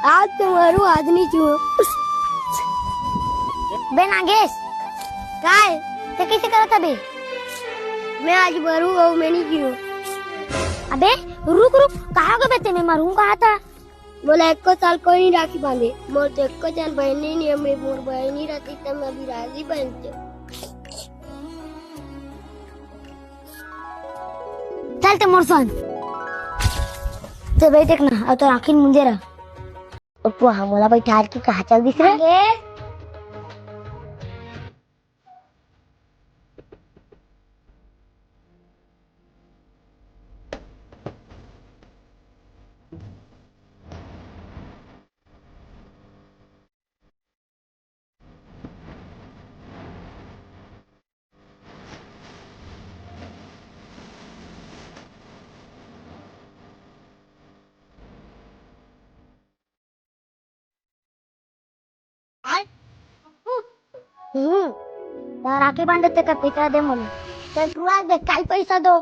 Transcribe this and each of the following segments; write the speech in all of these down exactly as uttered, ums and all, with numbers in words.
आज तो मरू, आज नहीं छूं। बे नागेश, काय? ते कैसे करत बे? मैं आज मरू अउ मैं नहीं छूं। अबे रुक रुक, कहाँ गबे ते? मैं मरूं कहा था। मोला एको साल कोई नहीं राखी बांधे। मोर तो एको जन बहिनी नहीं हे, मैं मोर बहिनी रहती त मैं भी राजी बनते। चल ते मोर संग। ते बैठ एक ना, अउ तोर आँखी ल मूंदे रह। ओ पुआ, मोला बैठार के कहाँ चल दिस रे? हम्म, त राखी बांधे ते का पैसा दे मोला। चल तू आ दे, काल पैसा दो।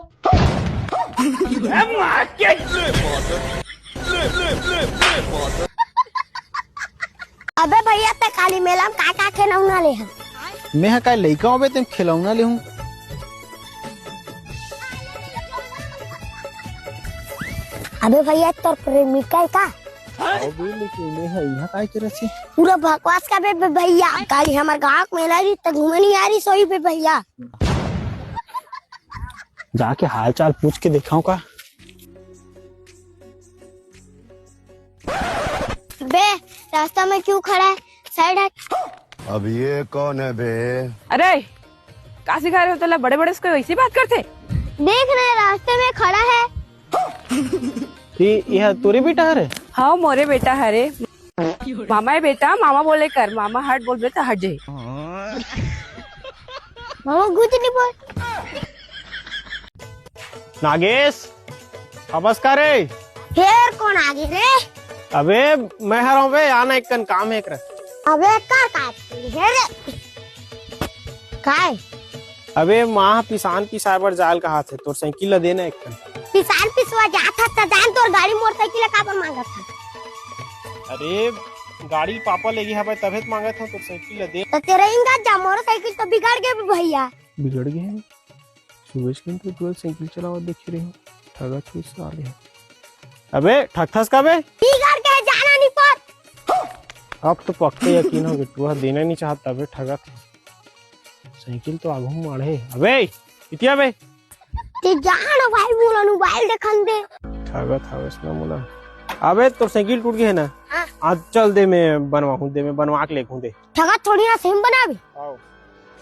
अबे भैया, ते काली मेला में का का खिलौना ले हस? मैं हा काय लइका होबे ते खिलौना ले हूँ? अबे भैया, तोर प्रेमिका हे का? अबे लेकिन मैं हा यहाँ काय करत हे? पूरा बकवास का बे, बे भैया, काली हमर गाँव के मेला रही त घूमे नहीं आ रही सोई बे भैया। जाके हाल चाल पूछ के देखाऊं का? बे, रास्ता में क्यों खड़ा है? साइड हट। अब ये कौन है बे? अरे, का सिखा रहे हो तोला? बड़े बड़े से कोई वैसी बात करथे? देख ना, रास्ते में खड़ा है। ये, यह तोरे बेटा हरे? हाँ, मोरे बेटा हरे। मामा हे बेटा, मामा बोले कर, मामा हट बोलबे त हट जाही। मामा कुछ नहीं बोल। नागेश, अबस का रे? फेर कोन आगे रे? अबे, मैं हरंव बे, आना एक कन काम हे एकरा। अबे, कर का हे रे? काय? अबे, माँ ह पिसान पिसाए बर जाए ल कहाथे, तोर साइकिल ल देना एक कन। पिसान पिसवा जात हस त जान, तोर गाड़ी मोटरसाइकिल ल काबर मांगत हस? अरे, गाड़ी पापा लेगे हवय, तभे त मांगत हंव, तोर साइकिल ल दे। त तेरा इंगा जा, मोटरसाइकिल तो बिगड़ गे भैया। बिगड़ गे हे? सुबह के दिन तो dual साइकिल चलावत देखे रहे हंव, ठगत होही साले ह। अबे, ठगथस का बे? बिगड़ गे, जाना नहीं पर। अब तो पक्का यकीन हो गे, टूहा देना नहीं चाहत, तभे ठगत हे। साइकिल तो आघू माढ़े। अबे, इतिया बे। ते जान भाई, मोला मोबाइल देखन दे। ठगत हवस ना मोला। अबे, तोर साइकिल टूट गे हे ना? हाँ। आज चल दे, मैं बनवाहूँ दे, मैं बनवा के लेके हूँ दे। ठगत थोड़ी ना, सही में बनाबे। आओ।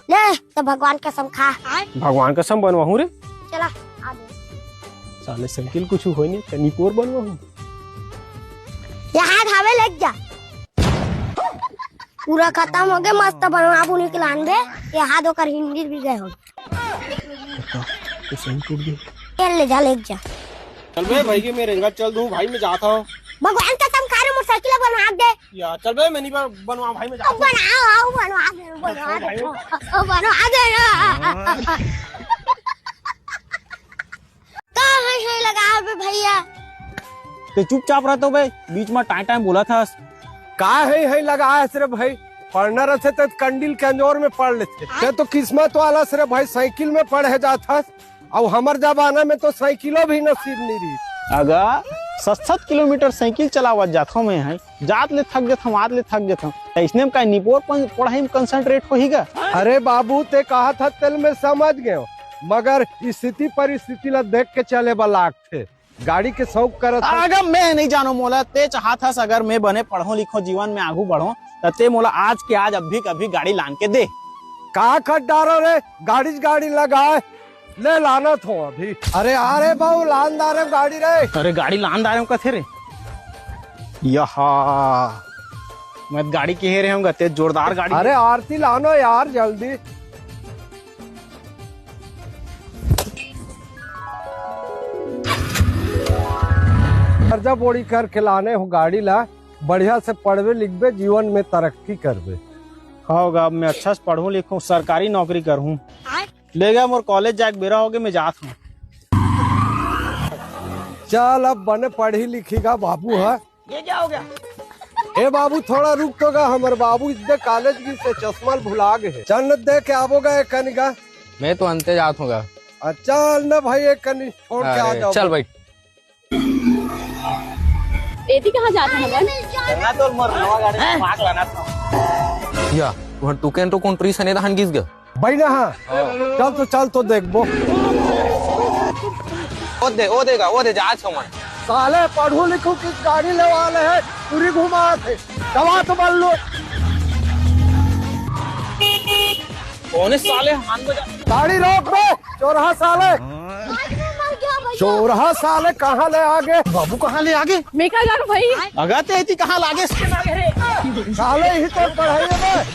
ले, त भगवान कसम खा। भगवान कसम बनवाहूँ रे। चला, आ दे। साले साइकिल कुछ होय नहीं, त निपोर बनवाहूँ। यहाँ धावे लग जा। पूरा खतम हो गे, मस्त बनवाबू निकलान बे। ये हाथ ओकर हिंदी भी गए हो। तो सही टूट गे। ये ले जा, ले जा। चल बे भाई, के मैं रेंगा चल दूं भाई, मैं जात हंव। भगवान कसम खा रे, मोटरसाइकिल बनवा दे। या चल बे, मैं नहीं बन-, बनवा भाई, मैं जात हंव। बना, आओ, बनवा दे, बनवा दे। भाई। ओ, बनवा दे ना। हाँ। का है, है लगा बे भैया? ते चुपचाप रह तो बे, बीच में टाइम टाइम बोलत हस। का है, है लगा हस रे भाई? पढ़ना रहथे त कंडील के अंजोर में पढ़ लेथे। ते तो किस्मत वाला हस रे भाई, साइकिल में पढ़े जात हस। अउ हमर जमाना में तो साइकिलो भी नसीब नहीं रही। अगर सत सत किलोमीटर साइकिल चलावत जात हंव मैं, है जात ले थक जात हंव, आत ले थक जात हंव। त इसने में का निपोर पन-, पढ़ाई में concentrate होही गा? अरे बाबू, ते कहा था तेल में समझ गए, मगर स्थिति परिस्थिति ला देख के चले बर लागथे। गाड़ी के शौक करत हस। अगर मैं नहीं जानों मोला, ते चाहत हस अगर मैं बने पढ़ों लिखों, जीवन में आगू बढ़ों, त ते मोला आज के आज अभी के अभी गाड़ी लान के दे। का कर डारो रे, गाड़ी गाड़ी लगाए, ले लानत हों अभी। अरे, अरे बाबू, लान डारे गाड़ी रे। अरे, गाड़ी लान डारे कथे रे। यहा, मैं गाड़ी कहे रहे हूँ, गते जोरदार गाड़ी। अरे, आरती लानो यार, जल्दी। कर्जा बोड़ी करके लाने हो गाड़ी ला, बढ़िया से पढ़बे लिखबे, जीवन में तरक्की करबे। हाँ गा, अब मैं अच्छा से पढ़ूँ लिखूँ, सरकारी नौकरी करूँ। ले गा, मोर कॉलेज जाए के बेरा हो गे, मैं जात हूँ। चल, अब बने पढ़ी लिखी गा बाबू ह। ये क्या हो गया? ए बाबू, थोड़ा रुक तो गा, हमर बाबू इधर कॉलेज गिस हे, चश्मा ल भुला गे हे। चल न दे के आबो गा एक कनी गा। मैं तो अंते जात हूँ गा। आ, चल न भाई, एक कनी छोड़ के आ अरे, जाओ। चल भाई। एती कहाँ जात हन हमन? चलना तो मोर नवा गाड़ी में भाग लाना था। या, तुहर टुकेन तो कौन ट्री सने दहन गिस गा? बहिना हाँ, चल तो, चल तो देखबो। ओ दे, ओ देगा, ओ दे, जा छो मन। साले पढ़ू लिखू की गाड़ी लेवा ले हे, पूरी घुमा थे। दवा तो बल लो। कौन साले हाथ बजा? गाड़ी रोक बे, चोरहा साले। चोरहा साले कहाँ ले आगे? बाबू कहाँ ले आगे? मैं का जानू भाई? अगर ते एती कहाँ लागे? साले ही तो पढ़ाई है बे।